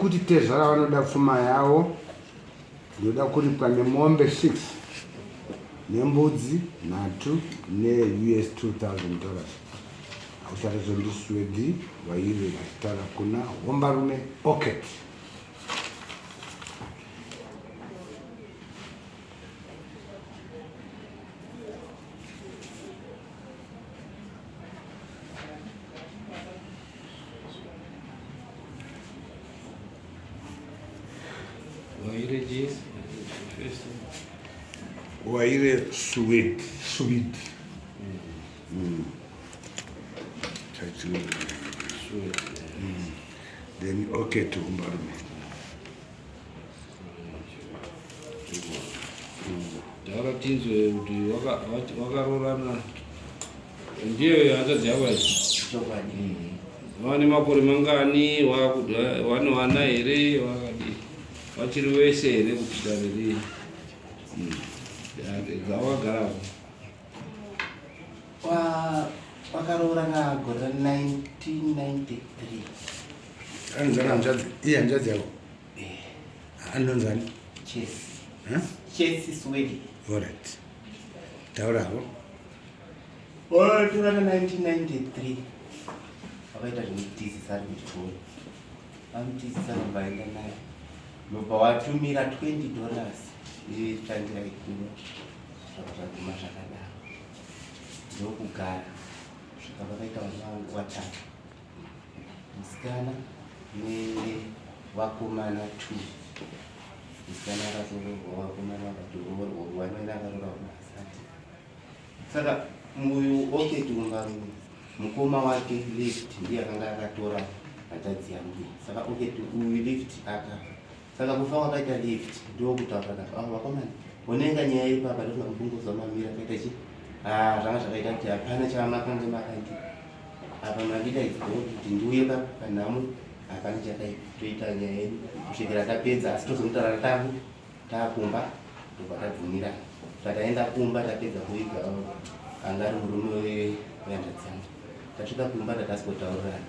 kuti tezvara vanoda pfuma yavo, ndoda kuripwa nemombe 6 nembudzi nhatu neUS 2000 dollars. Akutarizvo ndiSwedi Waire achitaura kuna hombarume Oket. Waire Swede. Swede. Mm. Mm. Then okay to Umbarume. Taura tinzwe kuti wakaroorana ndiyo hanzvadzi yako chokwadi vane makore mangani vane vana here vakadii vachiri wese here kuti dare rii dzawakagarapo wakaroorana gore ra 1993 anonzani hanzvadzi iye hanzvadzi yako eh. anonzani chesi chesi swedi alright taurawo wakaroorana 1993 wakaita zvemutizisa ari kuchikoro vamutizisa ndobva aenda naye ndobva watumira 20 dollars yetsvangira ikuno zvabva zvaguma zvakadaro ndokugara kusvika vakaita vana vangu vatatu musikana nevakomana two musikana akazoroorwa vakomana vakatoroorwa wanoina akaroora asati saka uyu oketi umbarume mukoma wake lift ndiye akanga akatora hanzvadzi yangu saka oketi uyu lift akafa Saka kufa kwakaita lift ndokutaura navo avo vakomana onenga nyaya iri papa ndofunga mukungozwa mamira akaita chi ah zvanga zvakaita kuti hapana chamakange makandi apa mandidaidzwa kuti ndiuye pa panhamo hapana chakaipa toita nyaya yedu kusvikira tapedza asi tozonotaura tangu takumba ndobva tabvumirana tataenda kumba tapedza kuiga anga ari murume wehanzvadzi yangu tasvika kumba tatasipotaurirana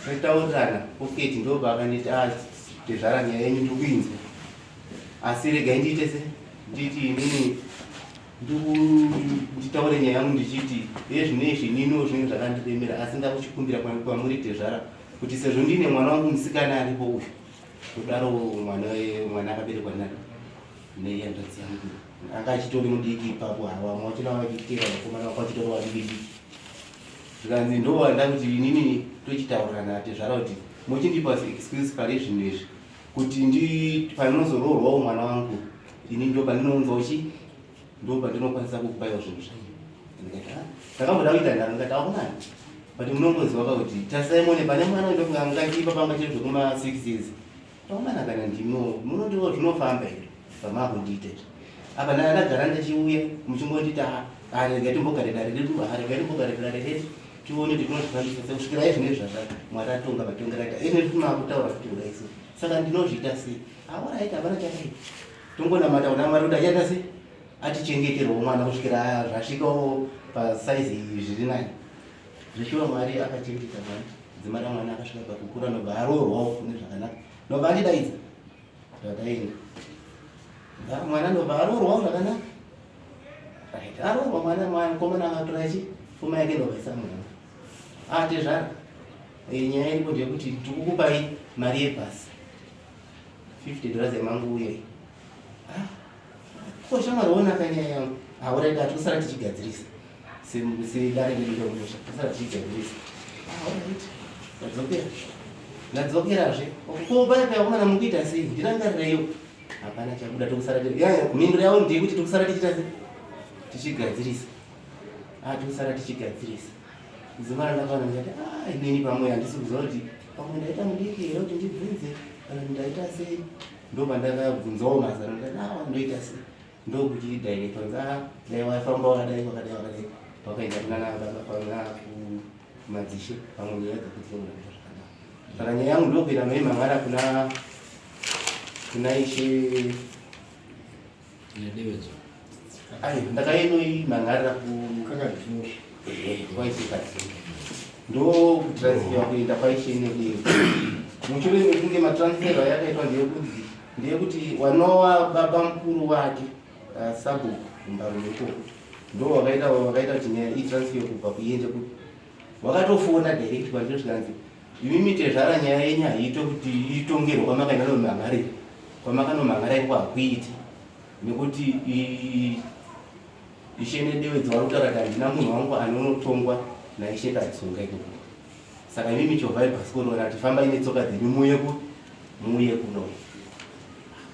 Taitaurirana oketi ndopakanditi ah tezvara nyaya yenyu ndikuinzwa asi regai ndiite se nditi inini nditaure nyaya yangu ndichiti iye zvino izvi ininiwo zvinenge zvakandiremera asi ndakuchikumbira kwamuri tezvara kuti sezvo ndine mwana wangu musikana aripo uyu kudaro mwana mwana akaberekwa nani nehanzvadzi yangu anga achitori mudiki ipapo hawa vamwe vachona vachitera vakomana vako vachitori vadiki diki Zvikanzi ndowanda kuti inini tochitaurirana natezvara kuti muchindipa excuse pari zvinhu izvi kuti ndi panozoroorwawo mwana wangu ini ndo pandinounzawo chi ndo pandinokwanisa kukupaiwo zvinhu zvenyu ndikati ah, ndakamboda kuita nharo ndikati akunani but munongoziva ka kuti tasaimone pane mwana ndofunga angatipa panga chiri zvekuma 6 years Vakomana kana ndimo munotiwo zvinofamba here zvamakundiita izvi apa ndagara ndichiuya muchingonditi ah, rega timbogare dare redu ah, rega timbogare dare redu tione kuti tinozvifambisa sei kusvikira izvino izvazva mwari atonga matongero aita izvino timakutaura futi kudai so saka ndinozviita sei aoraita ah, hapana chakaipa tongonamata kuna mwari kuti achaita sei atichengeterwo mwana kusvikira zvasvikawo pasaizi zviri nani Zveshuwa Mwari akachengeta mwana, dzimara mwana akasvika pakukura nobva aroorwawo kune zvakanaka. Nobva andidaidza. Ndakaenda. Mwana nobva aroorwawo zvakanaka. Right, aroorwa mwana mwana mukomana akatora chi pfuma yake ndobva isa mwana. Ah tezvara. Eh, nyaya iripo ndeyekuti tikukupai mari yebhasi. 50 dollars yamanguuya iyi. Ah. Ko shamwari wona kanyaya yangu. Hauraida atikusara tichigadzirisa. Sedare redu remusha tosara tichigadzirisa. Ndadzokera. Ndadzokerazve. Ko paya paya komana mukuita sei? Ndirangarireiwo. Hapana chabuda tokusara tiri. Ya mhinduro yavo ndeyekuti tokusara tichiita sei? Tichigadzirisa. Ah tokusara tichigadzirisa. Zuva randakaona ndikati ah inini pamwe handisi kuziva kuti pamwe ndaita mudiki here kuti ndibvunze kana kuti ndaita sei. Ndopandakabvunzawo mazano ndikati ah ndoita sei. Ndokuti director nzi ah dai wafamba wakadai wakadai wakadai wakaenda kunana baba kuna kumadzishe pamwe nyaya dzekudzora zvakanaka. Saka nyaya yangu ndokuenda noimhan'ara kuna kuna ishe Nedevedzo. Ayo ndakainoimhan'arira ku kwaishe Kadziva. Ndokutransfer kuenda kwaishe Nedevedzo. Mushure mekunge matransfer yakaitwa ndeyekunzi ndeyekuti wanova baba mukuru wake sabhuku mbarume ikoko ndo wakaita wakaita kuti nyaya itransfer kubva kuiende ku wakatofona direct kwandiri zvikanzi imimi tezvara nyaya yenyu haiite kuti itongerwe kwamakanomhangarira kwamakanomhangara iko hakuiti nekuti ishe nedewedzo vari kutaura kuti handina munhu wangu anonotongwa naishe Katsunga ikoko saka imimi chovhai bhasikoro kana kuti fambai netsoka dzenyu muuye ku muuye kuno.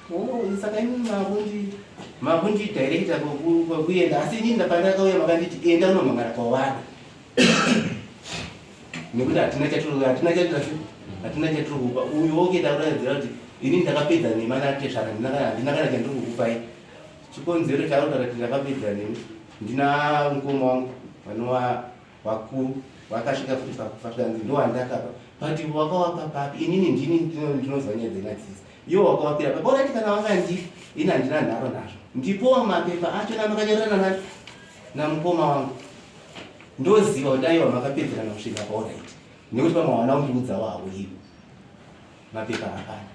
Oh, saka imimi makundi makundi director kwekuenda asi inini pandakauya makanditi enda unomhangara kwawada nekuti hatina chatiri hatina chatiri hatina chatiri kupa uyu oke takuratidzira kuti ini ndakapedza nema natezvara handina kana handina kana chandiri kukupai chikonzero chauri kuti ndakapedza nemi ndina mukoma wangu vanova Vakuru vakasvika futi pakufa zvikanzi ndowandakapa but wakawapa papi inini ndini ndinoziva nyaya dzenadzisi iwo wakawapira papi orati kana wakandipa ini handina nharo nazvo ndipowo mapepa acho namakanyorerana nani namukoma wangu ndoziva kuti aiwa makapedzerana kusvika paorit nekuti pamwe hawana kundiudzawo havo ivo mapepa hapana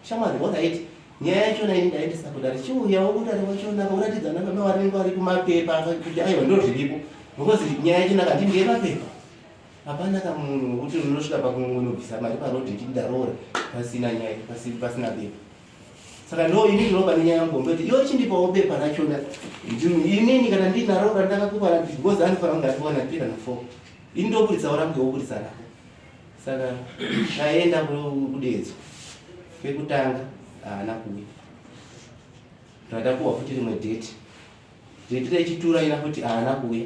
shamwari orit nyaya yachona ini ndaendesa kudare chiuyawo kudare wachona kauratidza ana baba vanenge vari kumapepa kuti aiwa ndo zviripo because nyaya yachona kati ndiye mapepa hapana kamunhu wekuti unosvika pakunobvisa mari parodhi nditi ndaroora pasina nyaya pasina pepa saka ndo ini ndinopa nenyaya yangu hombe kuti iwe chindipawo pepa rachona inini kana ndinaro randakakupa because anofanira kunge atiwana three kana four ini ndoburitsawo rangu woburitsa rako Saka taenda kudeedzwa kekutanga haana kuuya ratapuwa futi rimwe date date rechitura ina futi haana kuuya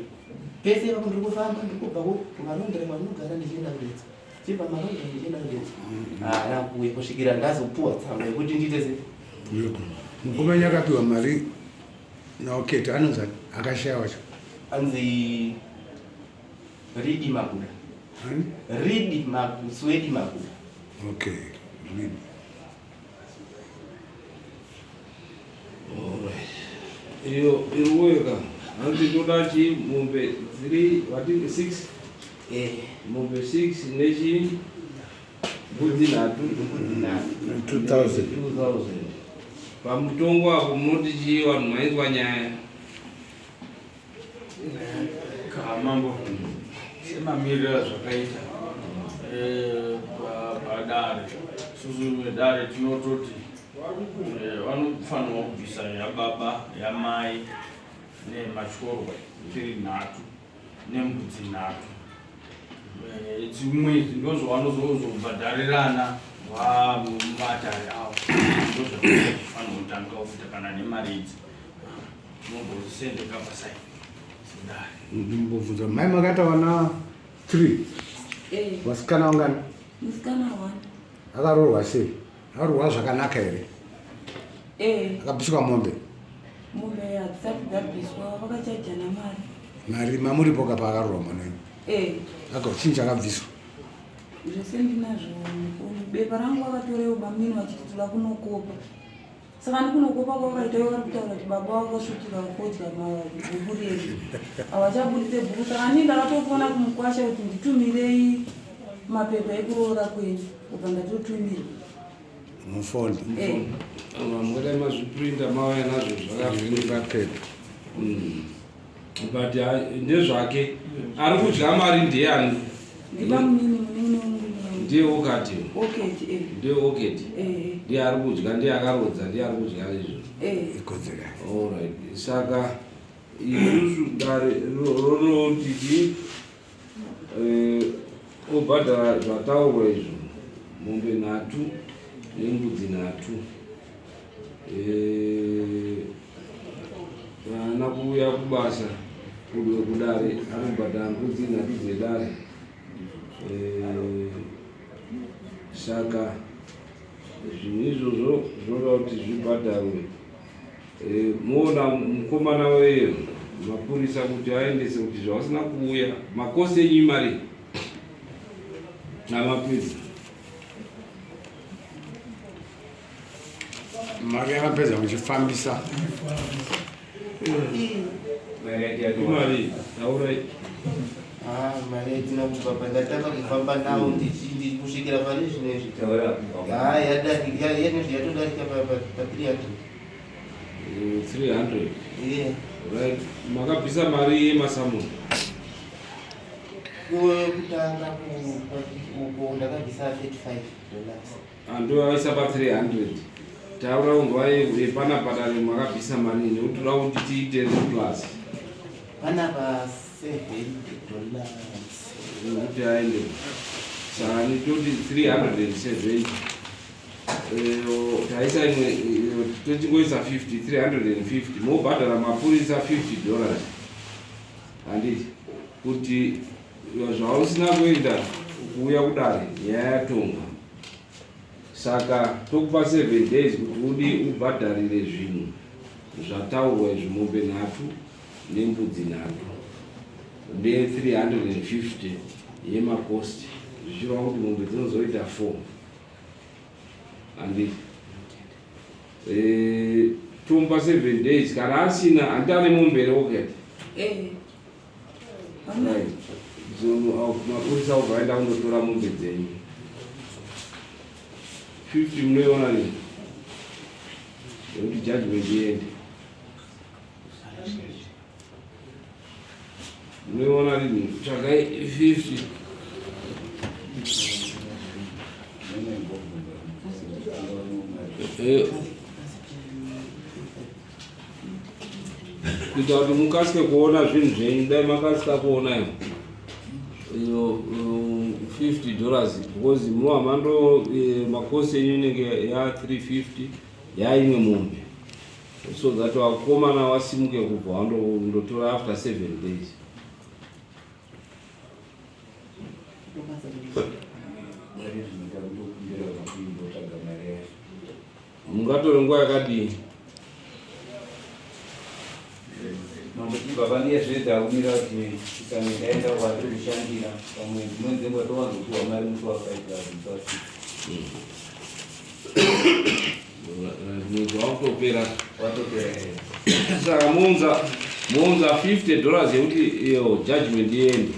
pese ipapo ndiri kufamba ndiri kubva kumarondera kwandinogara ndichienda kudeedzwa chibva marondera ndichienda kudeedzwa haana kuuya kusvikira ndazopuwa tsamba yekuti ndiite se mukomana akapiwa mari naoketi anonzi akashaya wacho anzi Ridi Maguda. Hmm? Ridi Maguda, Swedi Maguda. Okay, Ridi. Alright. Iyo iruweka. Hanzi toda chi mombe dziri vati 6 eh mombe 6 nechi mbudzi nhatu mbudzi nhatu 2000 2000 pamutongo apo munoti chii vanhu mainzwa nyaya Mambo semamiriro azvakaita eh, padare isusu vedare tinototi eh, vanofanirwa kubvisa yababa yamai nematyorwa tiri nhatu nembudzi nhatu eh, dzimwe ndozvavanozozobhadharirana vamatare avo ndozvafanirwa kutanga kuita kana nemari idzi Mumbozvisendeka pasai sedare. Ndimbobvunza mai makaita vana 3. Eh. Vasikana vangani? Musikana one. Akaroorwa sei? Akaroorwa zvakanaka here? Eh. Akabviswa mombe? Mombe hadzisati dzabviswa vakachajana mari. Mari mamuripo ka paakaroorwa mwana wenyu? Eh. Aka chinyi chakabviswa? Zvese ndinazvo mufoni. Bepa rangu vakatorewo bamnini vachiti toda kunokopa. Saka ndikunokopa kwavakaita ivo vari kutaura kuti baba vakasvutira fodya mabhuku redu havachabudise bhuku saka nii ndakatofona kumukwasha kuti nditumirei mapepa ekuroora kwenyu kubva ndatotumirwa mufoni eh. Vamwe dai mazviprinda mauya nazvo zvakazviripapepa mm. but ndezvake ari kudya mari ndiyani ndiye okati eh. ndiye oketi eh. ndiye ari kudya ndiye akarodza ndiye ari kudya izvo ikodzero allright saka isusu dare ronoti chii eh, obhadhara zvataurwa izvo mombe nhatu nembudzi nhatu Eh, haana kuuya kubasa kudare anobhadhara mbudzi nhatu dzedare eh, saka zvinhu izvozvo zvinoda kuti zvibhadharwe eh, moona mukomana weyo mapurisa kuti aendese kuti zvavasina kuuya makosi enyu imari amapedza Mari yakapedza muchifambisa. Mari, taurai. Ah, mari yatina kubva pandatanga kufamba nawo ndichindi Kusvikira pari zvino izvi yatodarika pa 300. 300. Right, makabvisa mari yemasamuni? Kutanga uko ndakabvisa $35. Andovaisa pa 300. Taura kunzwa yepanapa dare, makabvisa mari nekuti toda kuti tiite plus. Panapa $70. Nekuti aende, saka nitoti 370. Taisa imwe, tochingoisa 50, 350. Mobhadhara mapurisa $50, handiti? Kuti zvausina kuenda kuuya kudare, nyaya yatongwa, saka tokupa 7 days kuti udi ubhadharire zvinhu zvataurwa izvi, mombe nhatu nembudzi nhatu ne350 yemacosts, zvichireva kuti mombe dzinozoita 4, handiti? Tomupa 7 days. Kana asina, handiti ane mombe here? Okay. Eh. Right. So, mapurisa obva aenda kundotora mombe dzenyu. 50 munoiona nini yekuti judgment iende? Munoiona rini? Tsvagai 50. Kuita kuti mukasike kuona zvinhu zvenyu. Dai makasika kuona iyo $50, because muhamando macosts enyu inenge ya 350 yaimwe mombe, so that vakomana vasimuke kubva wandotora after 7 days. Mari zvinoita kutokumbira kuimbotsvaga mari yacho. Mungatore nguva yakadii? Mambo, tibva pane zvedza kumira kuti tikange taenda kwatiri kushandira, pamwe dzimweni dzenguva towanzopiwa mari musi wa 5 kana musi wa 6. Mwedzi wakutopera. Watopera here? Saka muunza $50 yekuti iyo judgment iende.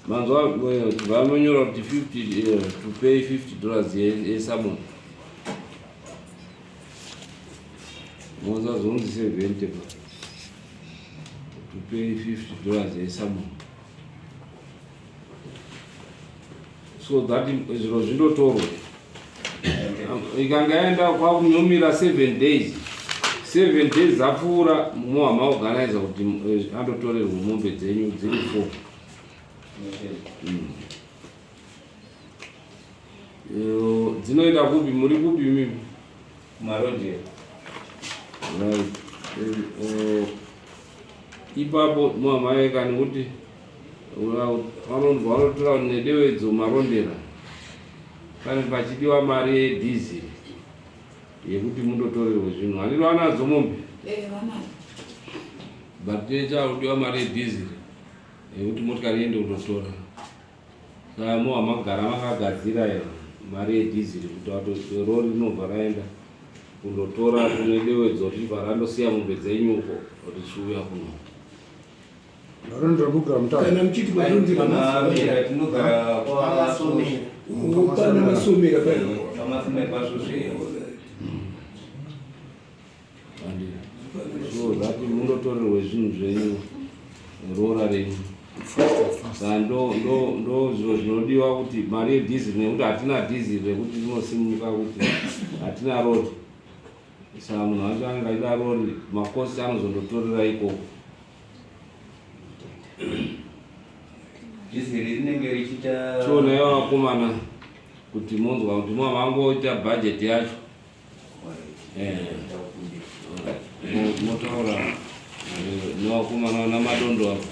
Manzwa? Vanonyora kuti 50, to pay $50 yesummon. Muunza zonzi 70 pa to pay $50 yesummon, so that zviro zvindotorwa. Ikanga yaenda kwakunyomira 7 days, 7 days dzapfuura, muhamaorganiza kuti andotorerwa mombe dzenyu dziri 4. Dzinoenda kupi? Muri kupi mimi? Marondera. Right. Ipapo muhamaeka nekuti vanobva vanotora nedewedzo Marondera, pane pachidiwa mari yedhiziri yekuti mundotorerwe zvinhu. Handiti vanadzo mombe? Eh, vanadzo. But chakudiwa mari yedhiziri yekuti motikari iende kundotora. Saka muha magara makagadzira iyo mari yedhiziri kuti rori rinobva raenda kundotora kune dewedzo, richibva randosiya mombe dzenyu uko, richiuya kuno. Marondera kugara mutaura. Kana muchiti Marondera, Mamera tinogara. Pamasomera. Pana Masomera pano. Pamasomera pasvosve. So that mundotorerwe zvinhu zvenyu, rora renyu. Saka ndo zviro zvinodiwa kuti mari yedhiziri, nekuti hatina dhiziri rekuti rinosimuka, kuti hatina rori. Saka munhu wacho anenge achida rori, macosts anozondotorera ikoko. Dhiziri rinenge richiita Chionaiwa vakomana kuti munzwa kuti mavangoita bhajeti yacho. Motaura nevakomana namadondo apo,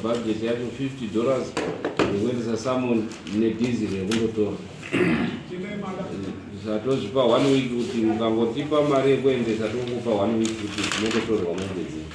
bhajeti yacho $50 yekuendesa summon nedhiziri yekundotora. Satozvipa one week kuti mukangotipa mari yekuendesa, tokupa one week kuti mundotorwa mombe dzenyu.